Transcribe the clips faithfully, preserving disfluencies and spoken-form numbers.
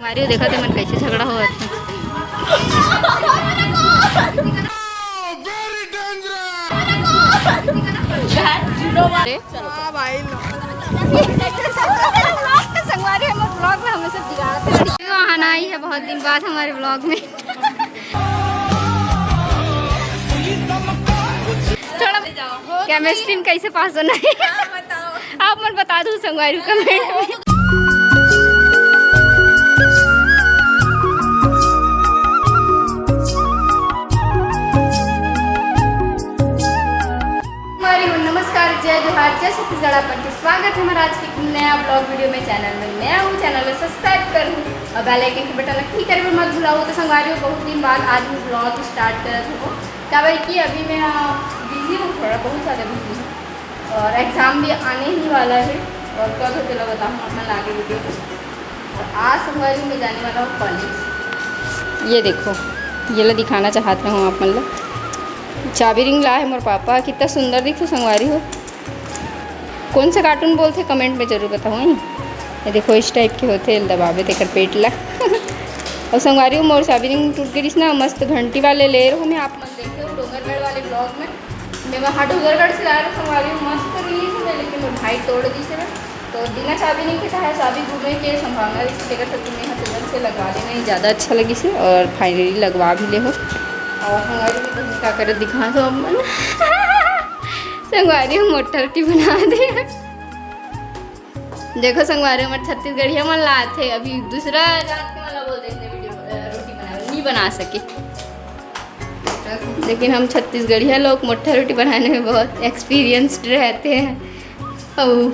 संगवारी हो, देखा थे मन कैसे झगड़ा होवत हे। संगवारी, हम लोग ब्लॉग में हमेशा बिगाड़ते हैं। तो आना ही है बहुत दिन बाद हमारे ब्लॉग में। थोड़ा केमिस्ट्री में कैसे पास होना है? आप मन बता दो संगवारी कमेंट में। संगवारी हो, नमस्कार, जय जोहार, जय छत्तीसगढ़। आप मन के स्वागत है हमारा आज के नया ब्लॉग वीडियो में। चैनल में नया हूँ, चैनल ला सब्सक्राइब करूँ और बेल आइकन के बटन ला क्लिक करे बर मत भुलाओ। तो संगवारी हो, बहुत दिन बाद आज मैं ब्लॉग स्टार्ट करत हूँ, काबर कि अभी मैं बिजी हूँ, थोड़ा बहुत ज़्यादा बिजी हूँ और एग्जाम भी आने ही वाला है। और कब है तेला बताऊँ आप मन आगे वीडियो में। और आज संगवारी मैं जाने वाला हूँ कॉलेज। ये देखो, ये ला दिखाना चाहत रहूँ आप मन ला। चाबी रिंग ला है मोर पापा, कितना सुंदर दिखो संगवारी हो। कौन सा कार्टून बोलथे, कमेंट में जरूर बताओ, हैं? ये देखो, इस टाइप के होथे, दबावे तेकर पेट ला। और संगवारी हो, मोर चाबी रिंग टूट गई ना, मस्त घंटी वाले ले रहो मैं, आप मन देखे हो डोंगरगढ़ वाले ब्लॉग में। मैं वहाँ डोंगरगढ़ से लाए रहो संगवारी हो, मस्त रिहिस हे, लेकिन मोर भाई तोड़ दिस हे। तो बिना चाबी रिंग के चाहे चाबी घूमे के संभावना रहिस, तेकर सेती मैं यहाँ तुरंत से लगवा लेना ही ज़्यादा अच्छा लगिस हे। और फाइनली लगवा भी ले हो। और संगवारी हो, का करत दिखा दो अब मन। संगवारी हो, मोटा रोटी बना दे। देखो संगवारी हो, हमर छत्तीसगढ़िया मन ला आथे, अभी दूसरा जात के मन ला बोल देथे वीडियो, अ, रोटी बनावे, नहीं बना सके। लेकिन हम छत्तीसगढ़िया लोग मोटा रोटी बनाने में बहुत एक्सपीरियंस्ड रहते हैं। अउ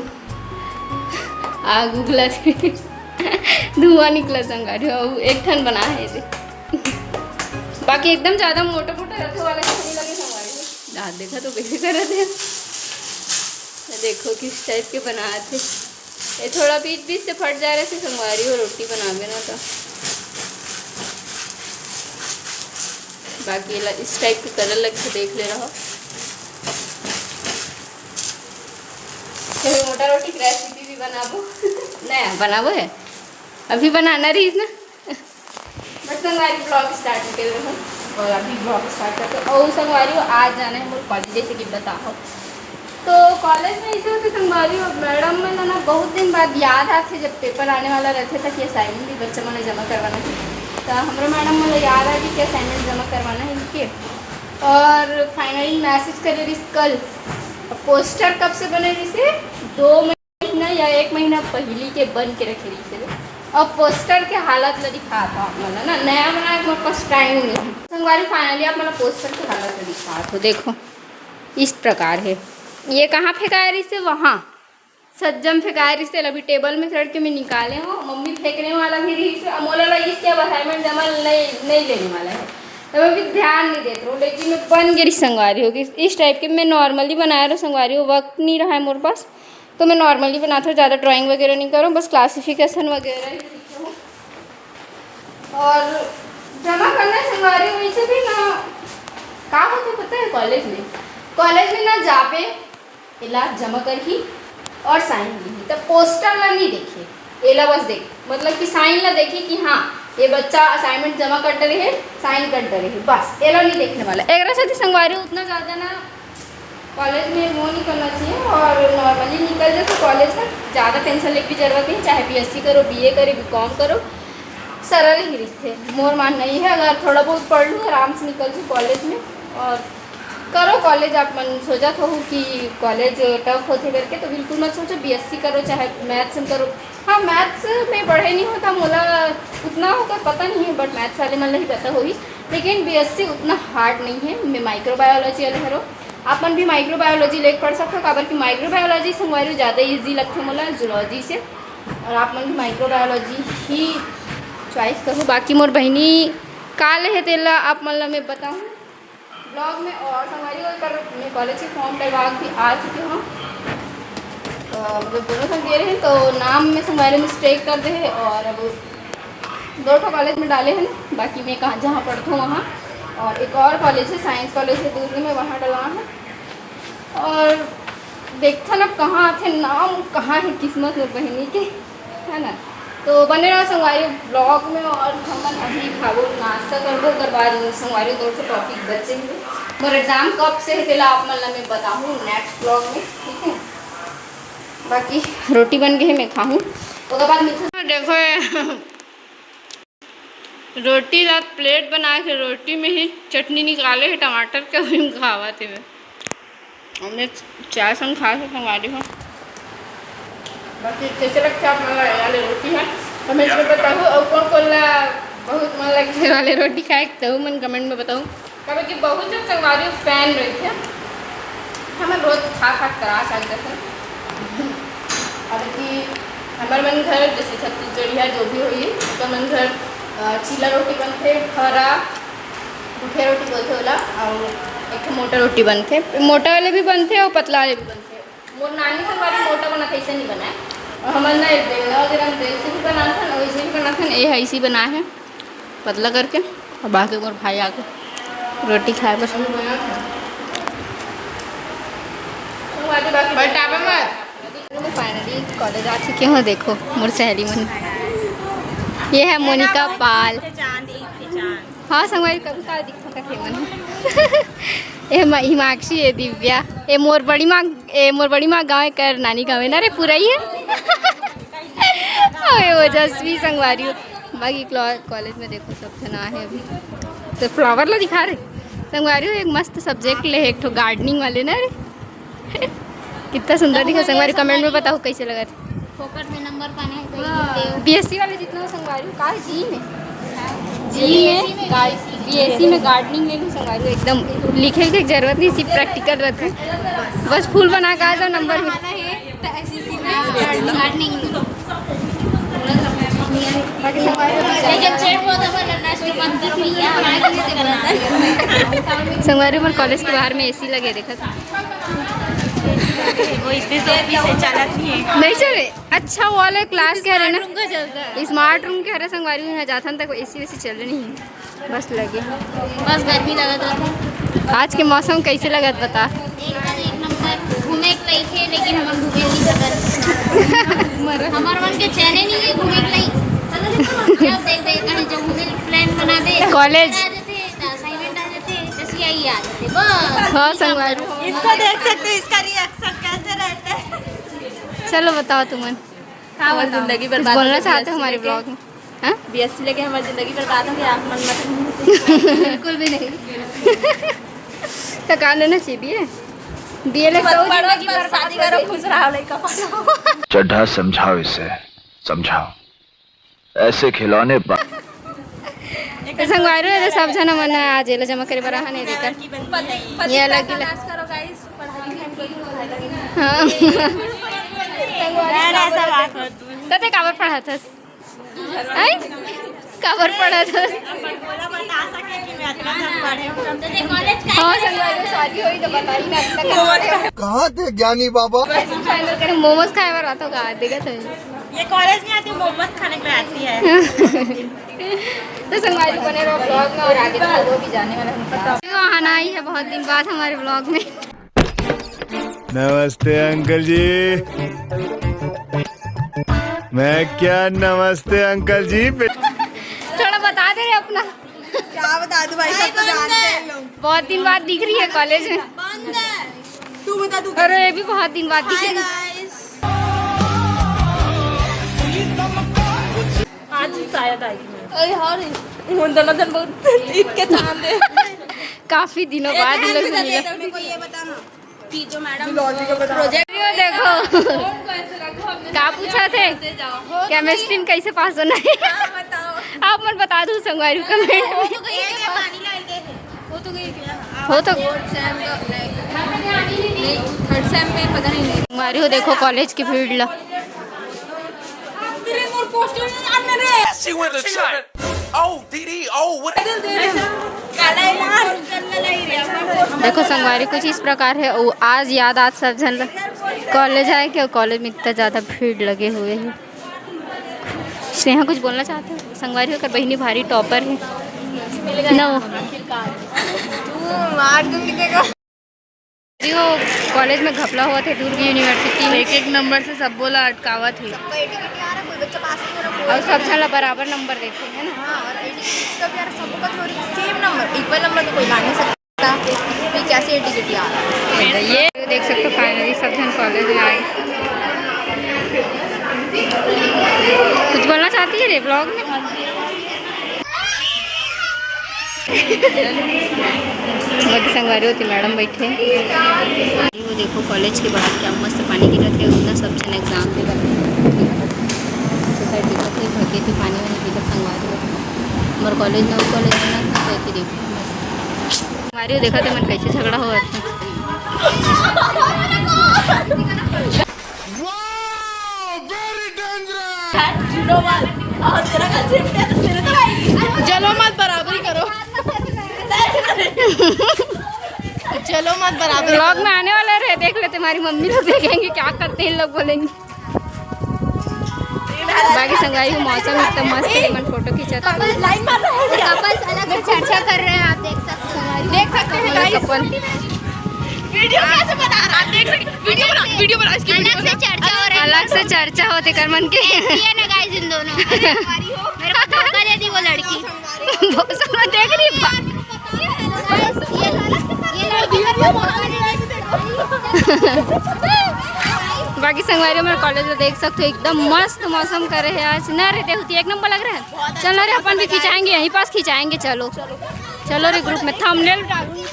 आग उगला थे, धुआं निकला संगवारी हो, अउ एक ठन बना है दे। बाकी एकदम ज़्यादा मोटा मोटा रथे वाला नहीं लगे संगवारी हो। आ, देखा तो कैसे कर रहे थे। देखो किस टाइप के बनात हे। ये थोड़ा बीच बीच से फट जा रहे थे संगवारी हो, रोटी बनावे ना तो। बाकी ला इस टाइप के कलर लग के देख ले रहो। कभी मोटा रोटी की रेसिपी भी बनाबो। नहीं, बनाबो है, अभी बनाना रहिस ना। बस संगवारी ब्लॉग स्टार्ट कर रहे हो और अभी ब्लॉग स्टार्ट करते हो। और संगवारी हो, आज जाना है मोर कॉलेज, जैसे कि बताओ। तो कॉलेज में ऐसे होते संगवारी हो, मैडम मन ला ना बहुत दिन बाद याद आथे, जब पेपर आने वाला रहते था कि असाइनमेंट भी बच्चा मन ला जमा करवाना है। तो हमरे मैडम मन ला याद आ गई कि असाइनमेंट जमा करवाना है इनके। और फाइनली मैसेज करे रहिस कल। पोस्टर कब से बने रहिस हे? दो महीना या एक महीना पहिली के बन के रखे रहिस हे। अब पोस्टर के हालत ला दिखात हूँ आप मन ला ना, नया बनाए के मोर पास टाइम नहीं है। संगवारी, फाइनली आप मन ला पोस्टर के हालत ला दिखात हूँ। देखो, इस प्रकार है। ये कहाँ फेंकाए रहिस हे? वहाँ सज्जम फेंकाए रहिस हे। अभी टेबल में चढ़ के मैं निकाले हूँ, मम्मी फेंकने वाला भी रहिस हे। अब मोला लगिस कि अब असाइनमेंट जमा नहीं, नहीं लेने वाला है, तो मैं भी ध्यान नहीं देत रहूँ। लेकिन मैं बन गे रहिस संगवारी हो कि इस टाइप के मैं नॉर्मली बनाए रहूँ संगवारी हो, वक्त नहीं रहा है मोर पास। तो मैं नॉर्मली बनात हूँ, ज़्यादा ड्राइंग वगैरह नहीं करूँ, बस क्लासिफिकेशन वगैरह ही लिखे हूँ। और जमा करना है संगवारी, वैसे भी ना का होथे पता है, कॉलेज में, कॉलेज में ना जाबे, एला जमा करही और साइन लिही, तब पोस्टर ला नहीं देखे, एला बस देख, मतलब कि साइन ला देखी कि हाँ, ये बच्चा असाइनमेंट जमा कर डरे है, साइन कर डरे है, बस एला नहीं देखने वाला। एकरा साथ ही संगवारी उतना ज़्यादा ना कॉलेज में वो नहीं करना चाहिए और नॉर्मली निकल जाए तो कॉलेज में ज़्यादा टेंशन लेके भी जरूरत नहीं, चाहे बीएससी करो, बीए करे, बीकॉम करो, सरल ही रिहिथे। मोर मानना ये है, अगर थोड़ा बहुत पढ़ लूँ, आराम से निकल जूँ कॉलेज में। और करो कॉलेज, आप मन सोचत हो कि कॉलेज टफ होथे करके, तो बिल्कुल मत सोचो, बीएससी करो चाहे मैथ्स में करो। हाँ, मैथ्स में पढ़े नहीं होता, मोला उतना होकर पता नहीं है, बट मैथ्स वाले मन ला ही पता होही। लेकिन बीएससी उतना हार्ड नहीं है। मैं माइक्रोबायोलॉजी वाले हरो, आप मन भी माइक्रोबायोलॉजी लेके पढ़ सकते हो, काबर कि माइक्रोबायोलॉजी संगवारी ज़्यादा ईजी लगथे मोला जूलॉजी से, और आप मन भी माइक्रोबायोलॉजी ही चॉइस करो। बाकी मोर बहिनी का लेहे तेला आप मन ला मैं बताऊँ ब्लॉग में। और संगवारी हो, कर मैं कॉलेज के फॉर्म डलवा के आ चुकी हूँ। अ, मतलब दोनों संग दे रहे हैं, तो नाम में संगवारी मिस्टेक कर दे है और अब दो ठो कॉलेज में डाले हैं ना, बाकी मैं कहाँ, जहाँ पढ़ता हूँ वहाँ, और एक और कॉलेज है, साइंस कॉलेज है दुर्ग में, वहाँ डलवा है। और देखथन अब कहाँ आथे नाम, कहाँ है किस्मत मोर बहिनी के, है ना। तो बने रहो संगवारी vlog में, और हमन अभी खाबो, नाश्ता करबो, ओकर बाद संगवारी दो ठो topic बचे हे। मोर exam कब से हे, तेला आप मन ला मैं बताहूँ next vlog में, ठीक है? बाकी रोटी बन गए हे, मैं खाहूँ, ओकर बाद मिलथन। देखो ये रोटी ला plate बना के, रोटी में ही चटनी निकाले हे टमाटर के, वही में खावत हे। हमने चाय संग खा के संगवारी हो। बाकी कैसे लगथे आप मन ला ये वाले रोटी ह, comment में बताहू, और कौन कौन ला बहुत मन लगथे ये वाले रोटी खाए, तहू मन comment में बताहू। काबर कि बहुत जन संगवारी fan रहिथे, हमन रोज खा खा त्रास आ जाथे। अब कि हमर मन घर जैसे छत्तीसगढ़िया जो भी होही, ओकर मन घर, अ, चीला रोटी बनथे, हरा गुठिया रोटी बोलथे ओला, अउ एक ठो मोटा रोटी बनथे, मोटा वाले भी बनथे अउ पतला वाले भी बनथे। मोर नानी संगवारी मोटा बनाथे, ऐसे नहीं बनाए। और हमन ना बेलना वगैरह में बेल के भी बनाथन, और ऐसे भी बनाथन। ये है इसी बनाए है पतला करके, और बाकी मोर भाई आके रोटी खाए बस। बटावे मत। मैं finally college आ चुकी हूँ। देखो मोर सहेली मन, ये है मोनिका पाल। हाँ संगवारी, कभी काल दिखा था खेमन। ए म-, हिमाक्षी, ए दिव्या, ए मोर बड़ी माँ, ए मोर बड़ी माँ गाँव कर नानी गाँव है ना रे, पूरा ही है। ओए ओजस्वी संगवारी हो। बाकी क्लॉ-, college में देखो सब जना है अभी। तो flower ला दिखा रहे संगवारी हो, एक मस्त subject ले है, एक ठो gardening वाले ना रे। कितना सुंदर दिखा संगवारी, comment में बताओ कैसे लगा। फोकट में नंबर पाने हैं तो ये देव। बीएससी वाले जितना संगवारी हो, का जी में? जी में, बीएससी में gardening में भी संगवारी हो, एकदम लिखे के जरूरत नहीं, सिर्फ practical रहते। बस फूल बना के आ जाओ नंबर में। बनाना है तो ऐसी सी में gardening। बाकी संगवारी हो, लेकिन पेड़ पौधा पर नष्ट मत करो भैया, हमारे लिए तो बनाना है। संगवारी हो, मोर college के बाहर में एसी लगे, देखा था। वो इतने सौ से चलत नहीं है। नहीं चले। अच्छा, वो वाले class के हरे ना, smart room के हरे संगवारी हो, यहाँ जाथन तक एसी वेसी चले नहीं, बस लगे। बस गर्मी लगत रहथे। आज के मौसम कैसे लगत बता? एकदम एक नंबर। घूमे के लइक हे, लेकिन हमन घूमे नहीं सकत। हमर मन के चैने नहीं है घूमे के लइक। जब देख देख कहीं जो घूमे के plan बनाबे, college। आ जाथे, तो assignment आ जाथे, तो सीआई आ जाथे, बस। हाँ संगवारी। इसको देख सकते हो, इसका reaction कैसे रहता है। चलो बताओ तुमन, का और बताओ? जिंदगी कुछ बर्बाद बोलना हो गई चाहते हो हमारे बीएससी लेके? Vlog में? हाँ? बीएससी लेके हमारी जिंदगी बर्बाद हो गई, आप मन मत। बिल्कुल भी नहीं। तो का लेना चाहिए, बीए? बीए लेके मत तो पढ़ो, जिंदगी बस बर्बाद शादी हो करो, गई। खुश रहो, लइका पालो। चड्ढा, समझाओ इसे, समझाओ। ऐसे खिलौने बा- तो संगवारी हो, सब झन मन आज एला जमा करे बर आहन, ये देखा। पति, पति ये अलग पैसा ही ल- नाश करो guys, पढ़ाई लिखाई में कोई फायदा नहीं। हाँ। संगवारी हो, ऐसा बात हो। तो ते काबर पढ़त हस? हैं? काबर पढ़त हस? बोला बता सके कि मैं इतना तक पढ़े हूँ। हाँ, संगवारी हो, शादी होई तो बताई ना, इतना तक पढ़े हो। कहाँ थे ज्ञानी बाबा? Final करे, मोमोज खाए बर आतो का, देखा था। ये college में आती हूँ, मोमोज खाने पे आती है। तो संगवारी बने रहो vlog में और आगे तो वो भी जाने वाला है। तो आना ही है बहुत दिन बाद हमारे vlog में। नमस्ते अंकल जी। मैं क्या नमस्ते अंकल जी। थोड़ा बता दे रे अपना। क्या बता दूं भाई, सब तो जानते हैं लोग। बहुत दिन बाद दिख रही है college में। बंद है। तू बता, तू अरे, ये भी बहुत दिन बाद दिख रही है। आज ही शायद आई थी मैं। अरे हाँ रे। उन दोनों दिन बहुत ईद के चांद है। काफी दिनों बाद इन लोग से मिला। मेरे को ये बताना कि जो मैडम प्रोजेक्ट, ये देखो, का पूछा थे? केमिस्ट्री में कैसे पास होना है? आप मन बता दो संगवारी comment में। वो तो गई क्या? हो तो थर्ड सेम का, नहीं, थर्ड सेम में पता नहीं। संगवारी हो, देखो college की भीड़ ला। She went to trip. Oh, D D, oh, what? देखो संगवारी, कुछ इस प्रकार है। वो आज याद आज सब झन ला college आए के, college में इतना ज़्यादा भीड़ लगे हुए है। स्नेहा कुछ बोलना चाहते हो? संगवारी हो, ओकर बहिनी भारी topper है ना वो। तू मार दूंगी तेरे को। वो कॉलेज में घपला होवत हे दुर्ग यूनिवर्सिटी में। एक एक नंबर से सबो ला अटकावत हे। सबका एटी केटी आ रहा, कोई बच्चा पास नहीं हो रहा, कोई और सब झन ला बराबर नंबर देथे, है ना? हाँ, और एटी केटी का भी आ रहा, सबका थोड़ी सेम नंबर, इक्वल नंबर तो कोई ला नहीं सकता। फिर कैसे एटी केटी आ रहा? ये देख सकते हो, finally सब झन कॉलेज में आए। कुछ बोलना चाहती है रे ब्लॉग में? बाकी संगवारी होती मैडम बैठे। वो देखो कॉलेज के बाहर क्या मस्त पानी गिरत हे, उतना सब झन एग्जाम दे बर सोसाइटी तक नहीं भगे थे पानी वानी गिरत संगवारी हो। हमारे कॉलेज में, वो कॉलेज में ना, तो ऐसे देखो मस्त संगवारी हो। देखा थे मन कैसे झगड़ा हो जाते हैं। चलो मत, बराबरी करो। चलो मत, बराबरी। ब्लॉग में आने वाला रहे, देख ले, तुम्हारी मम्मी लोग देखेंगे, क्या करते हैं, इन लोग बोलेंगे। बाकी संगवारी हो, मौसम इतना मस्त है, मन फोटो खींचत। लाइन मार रहा है। कपल्स अलग से चर्चा कर रहे हैं, आप देख सकते हो। देख सकते हैं, guys। कपल। वीडियो कैसे बना रहा है? आप देख सकते, वीडियो बना, वीडियो बना, इसकी वीडियो अलग से बना। चर्चा हो रही है। अलग से चर्चा होती कर मन के। ये ना गाइस, इन दोनों। मेरे को धोखा दे दी वो लड़की। वो सब मैं देख रही बा- Guys, ये, ये लड़की मेरे को धोखा दे दी। बाकी संगवारी हो, मेरे कॉलेज में देख सकते हो, एकदम मस्त मौसम करे है आज। ना रे, देख, एक नंबर लग रहा है। चलो रे, अपन भी खिंचाएंगे, यहीं पास खिंचाएंगे। चलो, चलो रे, ग्रुप में थंबनेल डालूंगी।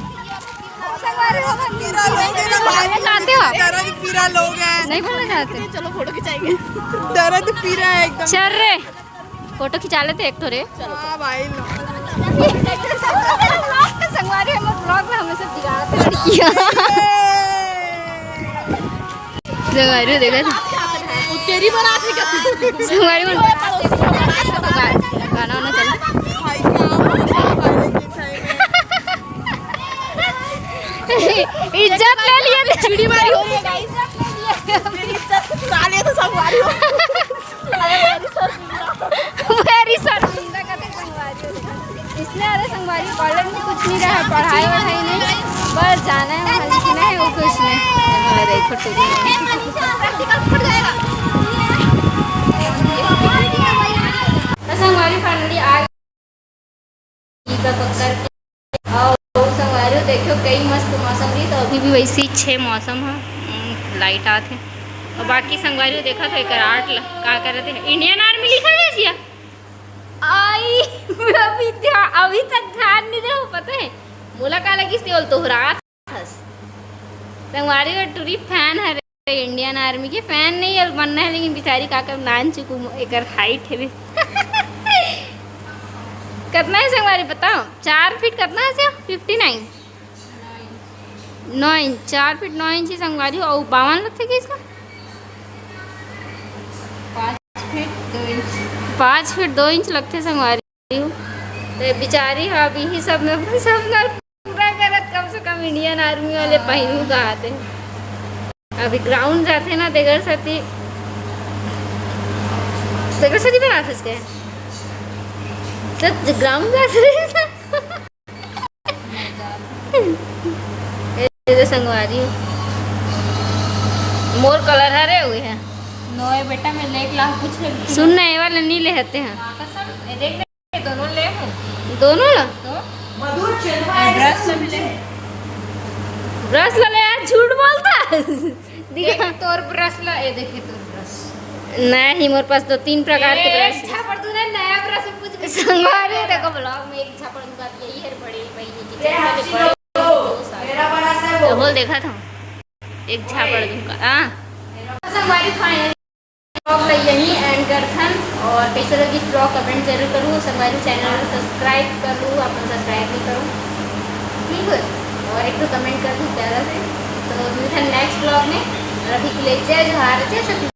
चाहते हो आप? दर्द पीरा लोग हैं। नहीं बोलना चाहते? चलो फोटो खिंचाएंगे। दर्द पीरा है एकदम। चल रे, फोटो खिंचा लेते एक ठो रे। हाँ भाई, लो। संगवारी हम लोग ब्लॉग में हमेशा बिगाड़ते हैं लड़कियाँ। संगवारी देखा था। तेरी बारात है क्या? संगवारी मन गाना वाना चल। भाई, क्या हो रहा है? इज्जत ले लिए थे। चुड़ी मारी हो रही है, guys। मेरी इज्जत को चुरा लिया था संगवारी हो। अरे, very शर्मिंदा। Very शर्मिंदा का तो संगवारी हो। इसने, अरे संगवारी, कॉलेज में कुछ नहीं रहा, पढ़ाई वढ़ाई नहीं, बस जाना है वहाँ, लिखना है, वो कुछ नहीं। अरे, देखो, टूरी। तो संगवारी, finally आ गई का पकड़ के। और संगवारी हो, देखो, कई मस्त मौसम रही, तो अभी भी वैसे ही छः मौसम है। हम्म, लाइट आत है। और बाकी संगवारी हो, देखा था एकर आर्ट ला, का करत है, इंडियन आर्मी लिखा है जिया। आई, अभी ध्या-, अभी तक ध्यान नहीं दे, पता है, मोला का लगिस ते बोल तोहरा हस। संगवारी हो, टूरी फैन हरे, इंडियन आर्मी के फैन नहीं है, बनना है, लेकिन बेचारी का कर नान चुकू एकर हाइट है। कितना है संगवारी, बताओ, चार फीट कितना है? फिफ्टी नाइन, नौ इंच, चार फीट नौ इंच ही संगवारी हो। और बावन लगथे कि इसका? पाँच फीट दो इंच। पाँच फीट दो इंच लगथे संगवारी हो। तो बेचारी हा अब यही सब में अपन सपना पूरा करत, कम से कम इंडियन आर्मी वाले पहनू कहाते। अभी ग्राउंड जाथे ना, तेकर सेती, तेकर सेती बनाथे इसके। तो ग्राउंड जाथे ना। ए, ए, संगवारी, मोर कलर हरे हुए है। नोए बेटा, मैं लेके ला, कुछ नहीं। सुन ना, ये वाला नहीं ले हते हैं। हाँ, कसम, ये देख, ये दोनों ले हूँ। दोनों ला? तो? मधुर चेहरा ये ब्रश ला भी ले। ब्रश ला ले यार, झूठ बोलता। दिखा। देख तोर ब्रश ला, ये देखे तोर ब्रश। नहीं, मोर पास तो तीन प्रकार के ए, ब्रश। झापड़, तूने नया ब्रश पूछ के संगवारी, देखो ब्लॉग में एक झापड़ दूंगा, यही है बड़ी भाई, ये किचन वाले बड़े दोस्त आ गए। तो बोल देखा था, एक झापड़ दूंगा। हाँ। संगवारी, फाइनली ब्लॉग ला यहीं एंड करथन। और कैसे लगिस ब्लॉग, कमेंट जरूर करूँ। संगवारी, चैनल सब्सक्राइब कर लूँ, अपन सब्सक्राइब नहीं करूँ, ठीक है? और एक तो कमेंट कर दूँ प्यारा से। तो मिलथन नेक्स्ट ब्लॉग में। और अभी के लिए जय जोहार, जय छत्तीसगढ़।